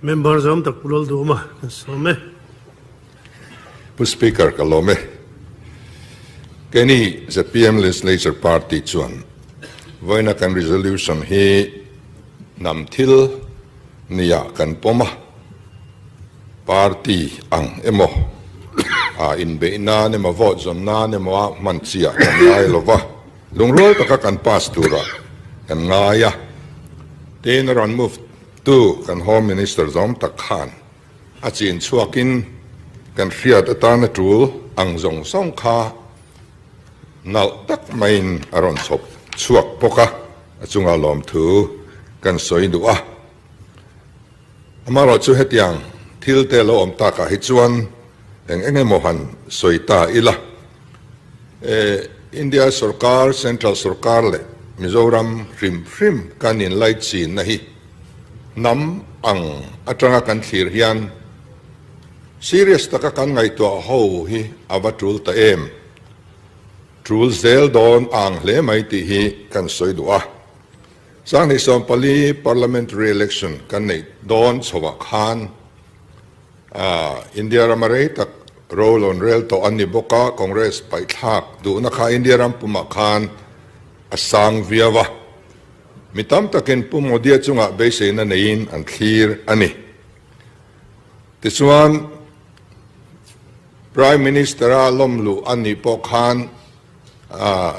Member zawm tak Pu Lalduhawma kan sawm e. Pu Speaker ka lawm e. Keini zpm Legislature Party chuan vawiina kan resolution hi hnam thil nia kan pawm a, party ang emaw a inbeih nan emaw vote zawn nan emaw a hman chiah kan ngai lo va, lungrual taka kan pass turah kan ngai a. Tin, a rawn move tu kan Home Minister zawm tak khan a chin chhuakin kan hriat atana tul ang zawng zawng kha nalh tak maiin a rawn chhawp chhuak bawk a, a chunga lawmthu kan sawi duh a. Amaherawhchu chu hetiang thil te lo awm takah hi chuan eng eng emaw han sawi ta ila. E, India sorkar, Central sorkar leh Mizoram hrim hrim kan inlaichinna hi hnam ang atanga kan thlir hian serious taka kan ngaihtuah ho hi a va tul ta em? Tul zel dawn a ang hle mai tih hi kan sawi duh a. 2014 Parliamentary Election kan neih dawn chhoah khan India rama rei tak role on rel tawh an ni bawk a, Congress paihthlak duhna kha India ram pumah khan a sang viau a, mi tam takin Pu Modi-a chungah beiseina neiin an thlir a ni. Tichuan, Prime Minister-a lawmluh a nih pawh khan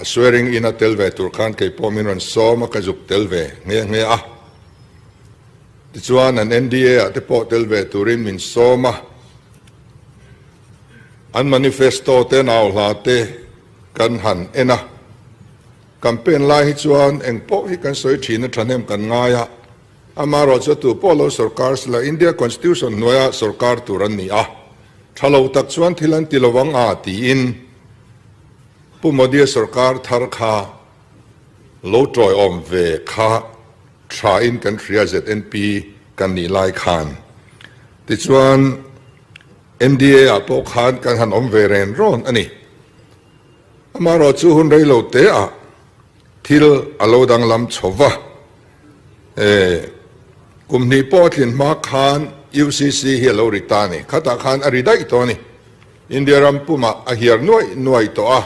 Swearing in a tel ve tur khan kei pawh min rawn sawm a, ka zuk tel ve nghe nghe a. Tichuan an NDA ah te pawh tel ve turin min sawm a. An manifesto te nau hla te kan han en a. Campaign lai hi chuan eng pawh hi kan sawi thin a thahnem kan ngai a. Amaherawhchu a tu pawh lo sorkar sila India Constitution hnuaia sorkar tur an ni a. Tha lo tak chuan thil an ti lo ang a tiin Pu Modi-a sorkar thar kha lo tawiawm ve kha thain kan hria ZNP kan nih lai khan. Tichuan NDA ah pawh khan kan han awm ve ren rawn a ni. Amaherawhchu hun rei lo te ah thil a lo danglam chho va. E, kum hnih pawh a tlin hma khan UCC hi a lo ri ta a ni. Khatah khan a ri daih tawh a ni. India ram pumah a hiar nuaih nuaih tawh a,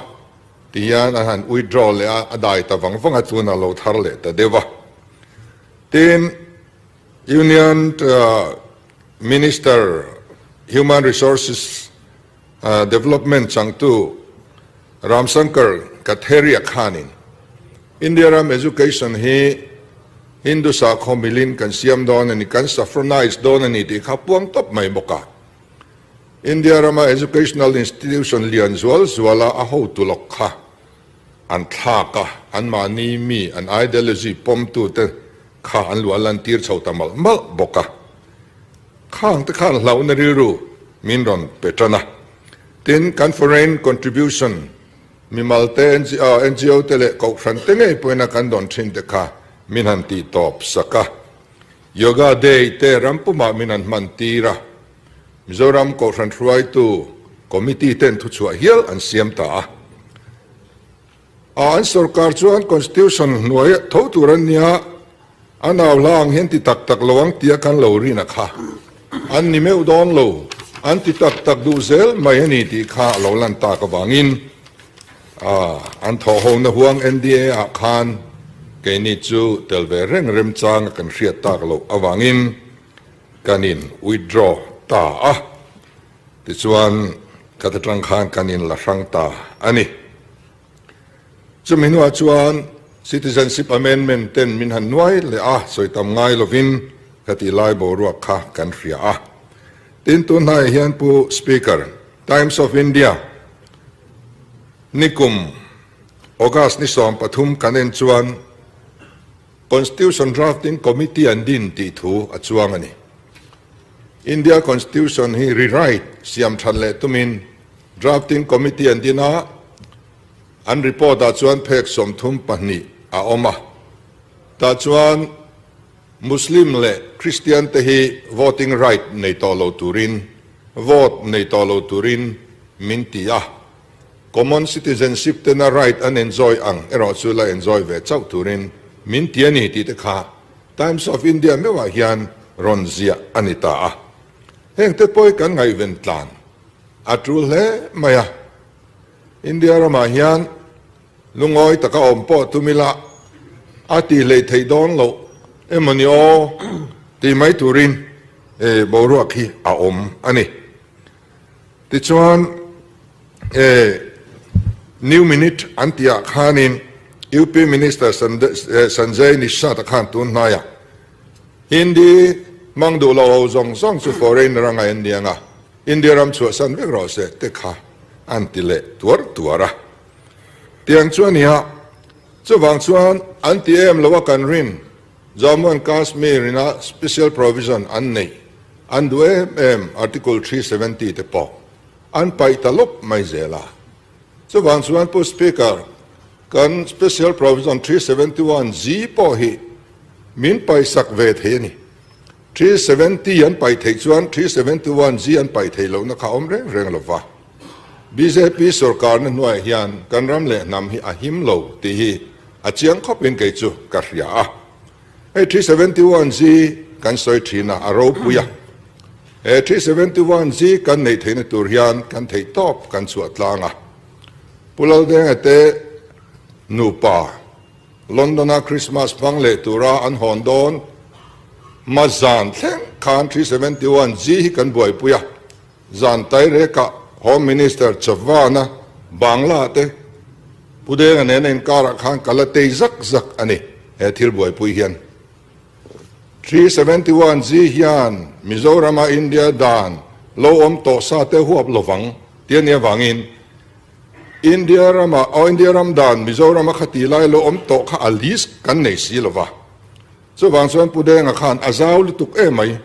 ti hian a han withdraw leh a, a dai ta vang vang a, tunah a lo thar leh ta deuh a. Tin, Union Minister Human Resources Development changtu Ramshankar Katheria khanin India ram education hi Hindu sakhaw milin kan siam dawn a ni, kan saffronize dawn a ni tih kha puang tawp mai bawk a. India rama educational institution lian zual zuala a hotu lawk kha an thlak a, anmahni mi an ideology pawmtute kha an luah lantir chho ta malh malh bawk a. Khang te khan hlauhna rilru min rawn pe tan a. Tin, kan foreign contribution mimal te, NGO te leh kohhran te ngei pawhin a kan dawn thin te kha min han tih tawp sak a. Yoga Day te ram pumah min han hman tir a. Mizoram kohhran hruaitu committee ten thuchhuah hial an siam ta a. A an sorkar chuan Constitution hnuai tho tur an nia, a nau hla ang hian ti tak tak lo ang tia kan lo rin a kha. An ni meuh dawn lo, an ti tak tak duh zel mai a ni tih kha a lo lan tak avangin an thawhhona huang NDA ah khan keini chu tel ve reng remchang a kan hriat tak loh avangin kan in withdraw ta a. Tichuan, ka ta tang khan kan in la hrang ta a ni. Chumi hnuah chuan Citizenship Amendment ten min han nuai leh a, sawi tam ngai lovin ka tih lai boruak kha kan hria a. Tin, tun hnaiah hian Pu Speaker, Times of India nikum August ni 13 kan en chuan Constitution Drafting Committee an din tih thu a chuang a ni. India Constitution hi rewrite, siam that leh tumin Drafting Committee an din a, an report ah chuan phek 32 a awm a. Tah chuan Muslim leh Christian te hi voting right nei tawh lo turin, vote nei tawh lo turin min ti a. Common citizenship tena right an enjoy ang erawh chu la enjoy ve chauh turin min ti a ni tih te kha Times of India meuhah hian. rawn ziah a ni ta a. Hengte pawh hi kan ngaihven tlan a tul hle mai a. India ramah hian lungawi taka awm pawh tum ila a tih hlei theih dawn loh emaw ni aw tih mai turin boruak hi a awm a ni. Tichuan New Minute an tihah khanin UP Minister Sanjay Nishad-a khan tun hnaiah Hindi hmang duh lo ho zawng zawng chu foreigner a ngaih an ni ang a, India ram chhuahsan vek rawh se te kha an ti leh tuar tuar a. Tiang chu a ni a, chuvang chuan an ti em lo a kan rin Jammu and Kashmir ina special provision an neih an duh em em Article 370 te pawh an paih ta lawp mai zel a. Chuvang chuan Pu Speaker, kan special provision 371 G pawh hi min paihsak ve thei a ni. 370 an paih theih chuan 371 G an paih theih lohna kha a awm reng reng lo va. Bjp sorkarna hnuaiah hian kan ram leh hnam hi a him lo tih hi a chiang khawpin kei chu ka hria a. Hei 371 G kan sawi thin a, a ropui a. He 371 G kan neih theihna tur hian kan theih tawp kan chhuah tlang a. Pu Laldenga te nupa London-a Christmas hmang leh tura an hawn dawn hma zan thleng khan 371 G hi kan buaipui a. Zan Taireka Home Minister Chavan-a Bangla te Pu Denga nena inkarah khan ka la tei zak zak a ni he thil buaipui hian. 371 G hian Mizorama India dan lo awm tawh sa te huap lovang tih a nih avangin India rama aw India ram dan Mizorama khati lai lo awm tawh kha a list kan nei si lova. Chuvang chuan Pu Denga khan a zau lutuk em mai,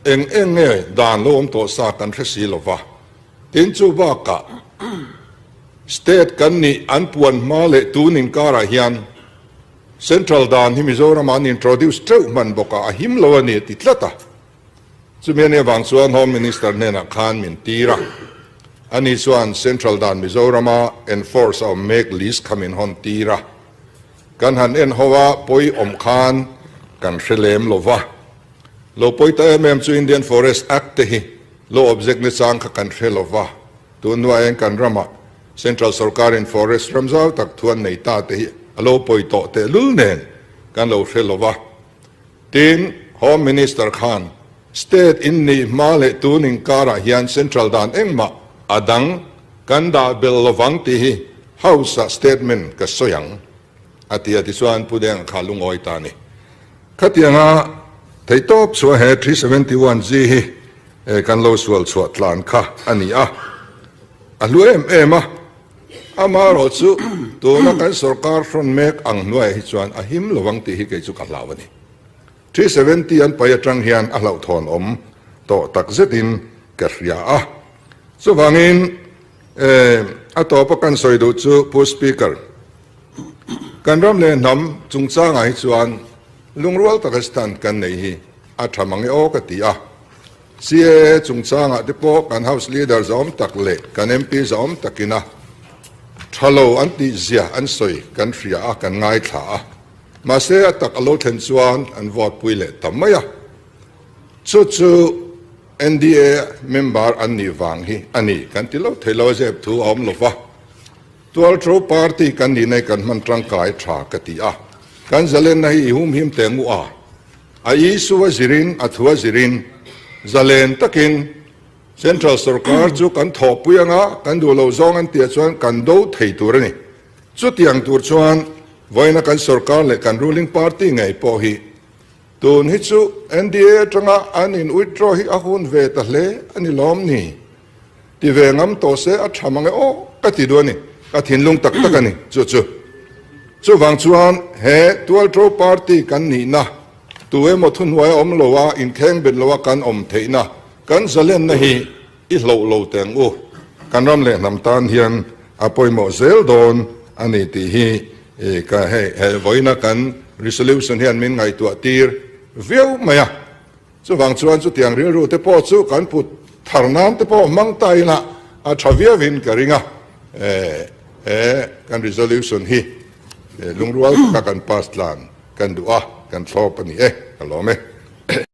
eng eng nge dan lo awm tawh sa kan hre si lo va. Tin chu bakah State kan nih an puan hma leh tun inkarah hian Central dan hi Mizoramah an introduce teuh hman bawk a, a him lo a ni a ti tlat a. Chumi a nih avang chuan Home Minister hnenah khan min tir a, ani chuan Central dan Mizorama enforce a awm mek list kha min hawn tir a. Kan han en ho a, pawi awm khan kan hre lem lo va. Lo pawi ta em em chu Indian Forest Act te hi lo object ni chang kha kan hre lo va. Tun hnuah hian kan ramah Central sorkarin forest ram zau tak thu an nei ta te hi a lo pawi tawh tehlul nen kan lo hre lo va. Tin, Home Minister khan State in nih hma leh tun inkarah hian Central dan engmah a dang kan dah belh lovang tih hi House ah statement ka sawi ang a ti a, tichuan Pu Denga kha lungawi ta a ni. Khatianga theihtawp chhuah he 371 G hi kan lo sual chhuah tlan kha a ni a, a hlu em em a, amaherawh chu tuna kan sorkar hrawn mek ang hnuaiah hi chuan a him lovang tih hi kei chu ka hlau a ni. 370 an pai atang hian a hlauhthawn awm tawh tak zetin ka hria a. Chuvangin a tawpa kan sawi duh chu Pu Speaker, kan ram leh hnam chungchangah hi chuan lungrual taka stand kan nei hi a tha mang e aw ka ti a. CAA chungchangah te pawh kan House Leader zahawm tak leh kan MP zahawm takina tha lo an tih zia an sawi kan hria a, kan ngaithla a. Mahse a tak a lo thlen chuan an vote pui leh ta mai a. Chu chu NDA member an nih vang hi a ni kan ti lo thei lo a zep thu a awm lo va. Tualtho party kan nih nei kan hman tangkai tha ka ti a. Kan zalenna hi i humhim teh ngu a. A issue a zirin a thu a zirin zalen takin Central sorkar chu kan thawhpui anga kan duh loh zawng an tih chuan kan do thei tur a ni. Chutiang tur chuan vawiina kan sorkar leh kan ruling party ngei pawh hi tun hi chu NDA atanga an in withdraw hi a hun ve ta hle a ni lawm ni? Ti ve ngam tawh se a tha mang e aw ka ti duh a ni, ka thinlung tak tak a ni chu chu. Chuvang chuan he Tualtro party kan nihna tu emaw thuhnuai a awm lo a, inkheng bet lo a kan awm theihna kan zalenna hi I hloh lo teng u, kan ram leh hnam tan hian a pawimawh zel dawn a ni tih hi ka hei he vawiina kan resolution hian min ngaihtuah tir viau mai a. Chuvang chuan chutiang rilru te pawh chu kan put thar nan te pawh hmang ta ila a tha viauin ka ring a, he kan resolution hi lungrual taka kan pass tlan kan duh a, kan thlawp a ni e, ka lawm e.